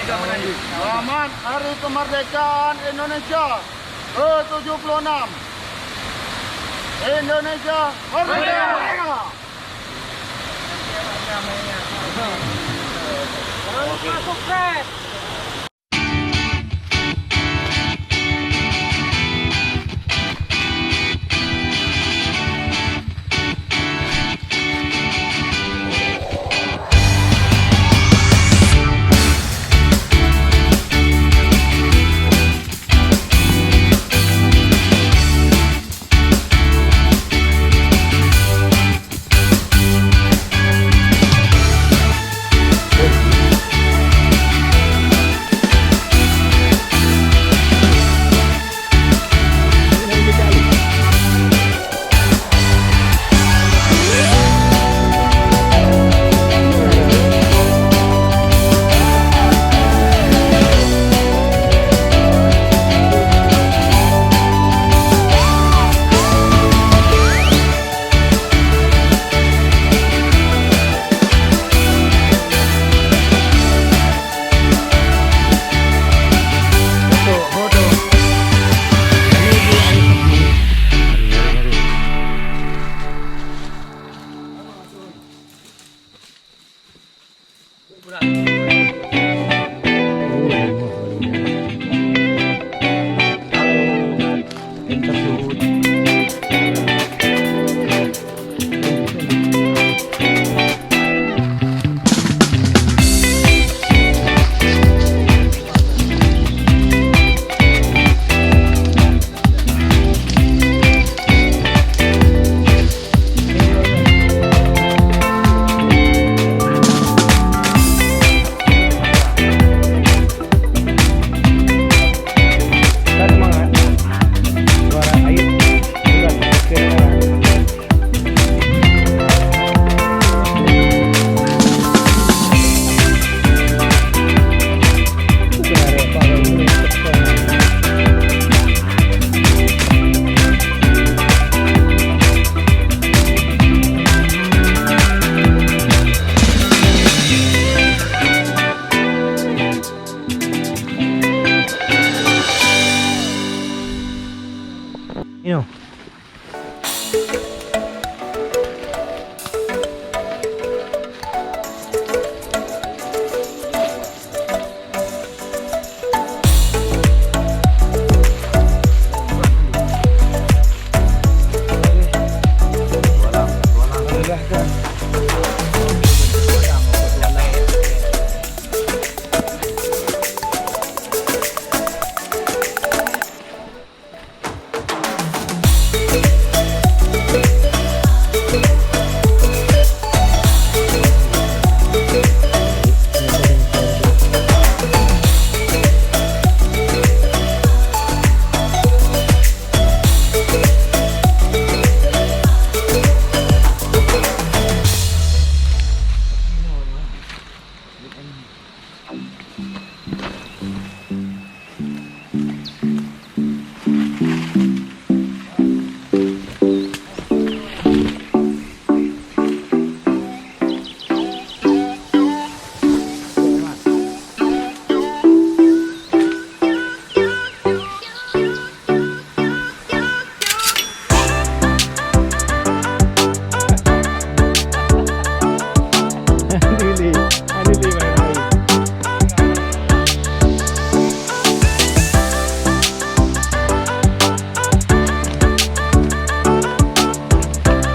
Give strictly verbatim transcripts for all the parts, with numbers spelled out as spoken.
Selamat Hari Kemerdekaan Indonesia ke tujuh puluh enam. Indonesia merdeka! Jangan lupa subscribe.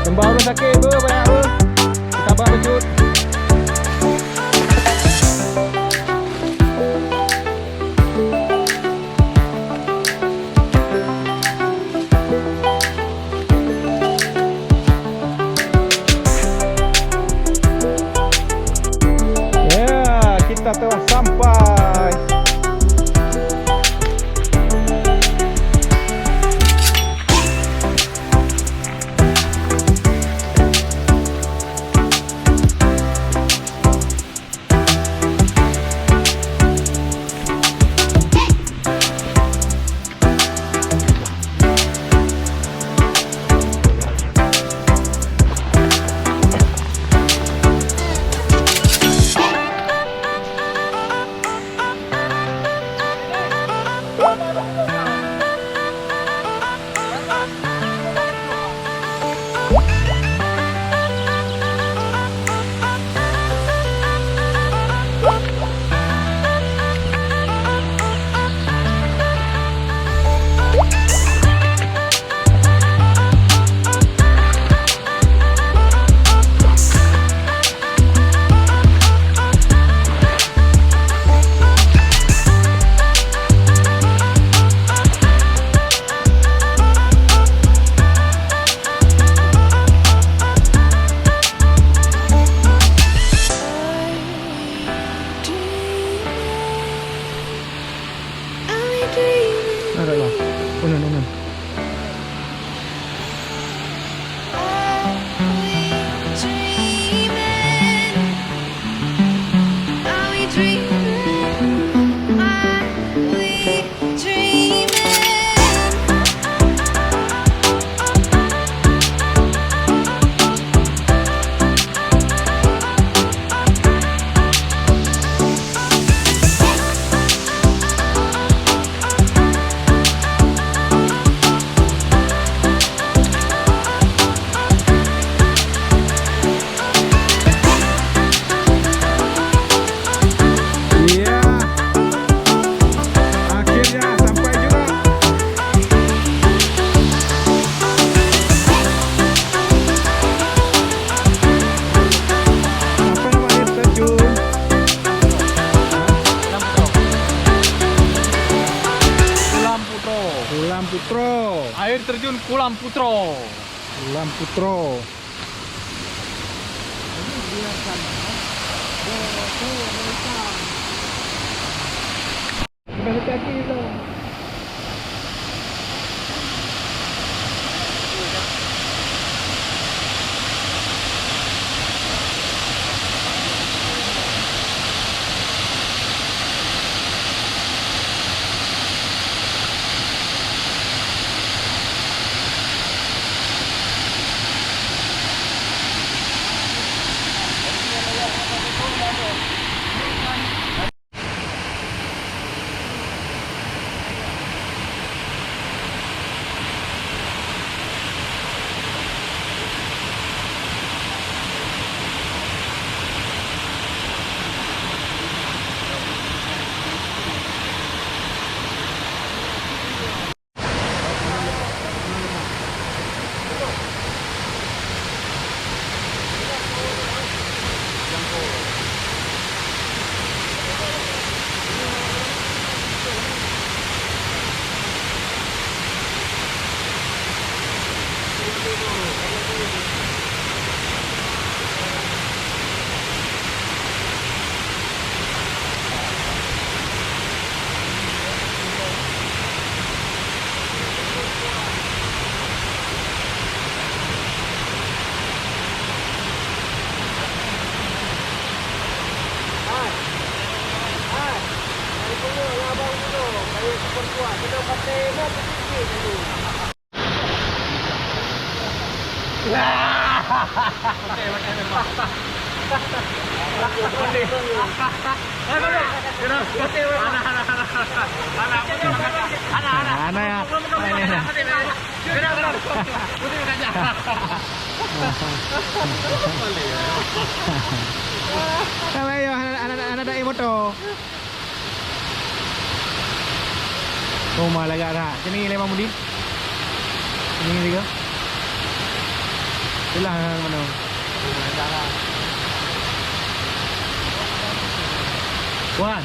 Teumbak ureueng sakét, beuh, banyak, beuh. Sabar bacut. Ya, kita telah sampai. Nah, dah lah. Unan, unan. Iya. Akhirnya sampai juga. Apa nama air terjun? Kulam Putro. Kulam Putro. Air terjun Kulam Putro. Kulam Putro. Ana ya. Kalau ya, anak-anak ada motor. Oh, ma lagak that. Sini lé Mamudi. Sini juga. Itulah mana. Wan.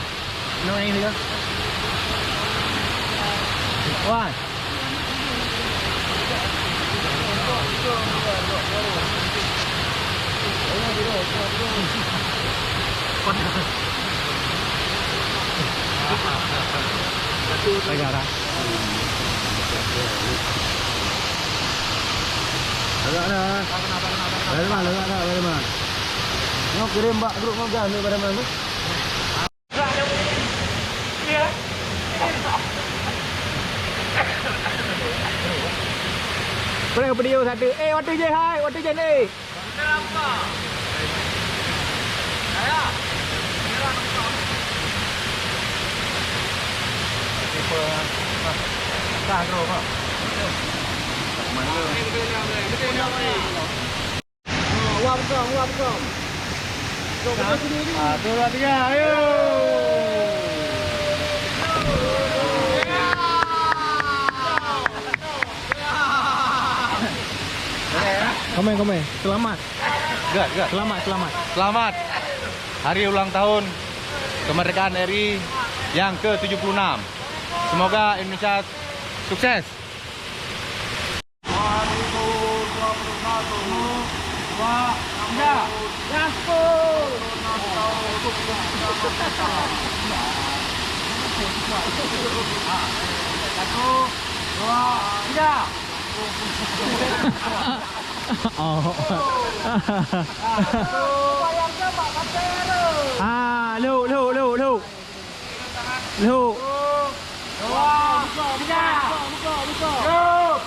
Nong ini juga. Wan. Negara. Agak dah. Bagaimana, agak dah, bagaimana? Mau kirim bak grup magang ni, bagaimana tu? Boleh video satu. Eh, waktu je hai, waktu je ni. Wah, betul, wah, betul. Ah, dua, tiga, ayo. Komen, komen. Selamat. Good, good. Selamat, selamat. Selamat hari ulang tahun kemerdekaan R I yang ke tujuh puluh enam. Semoga Indonesia sukses. Satu, dua, tiga. Oh. Ah, lhok, lhok, lhok, lhok. Lhok. Dua, tiga. Lhok.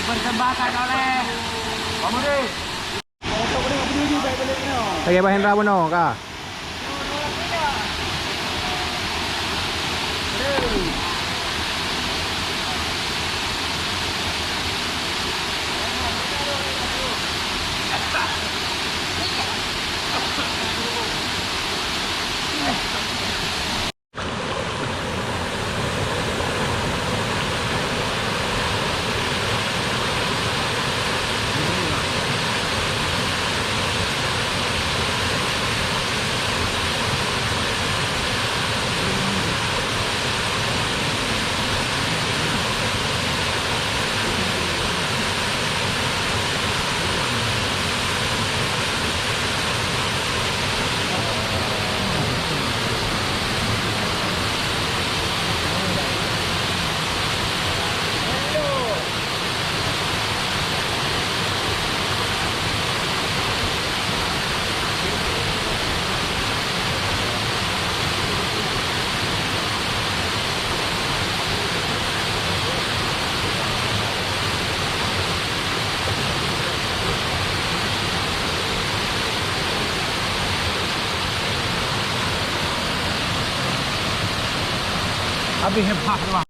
Dipersembahkan oleh Pak Mudi. Lagèe bah Hendra bunoe ka. Habéh hebat, hebat.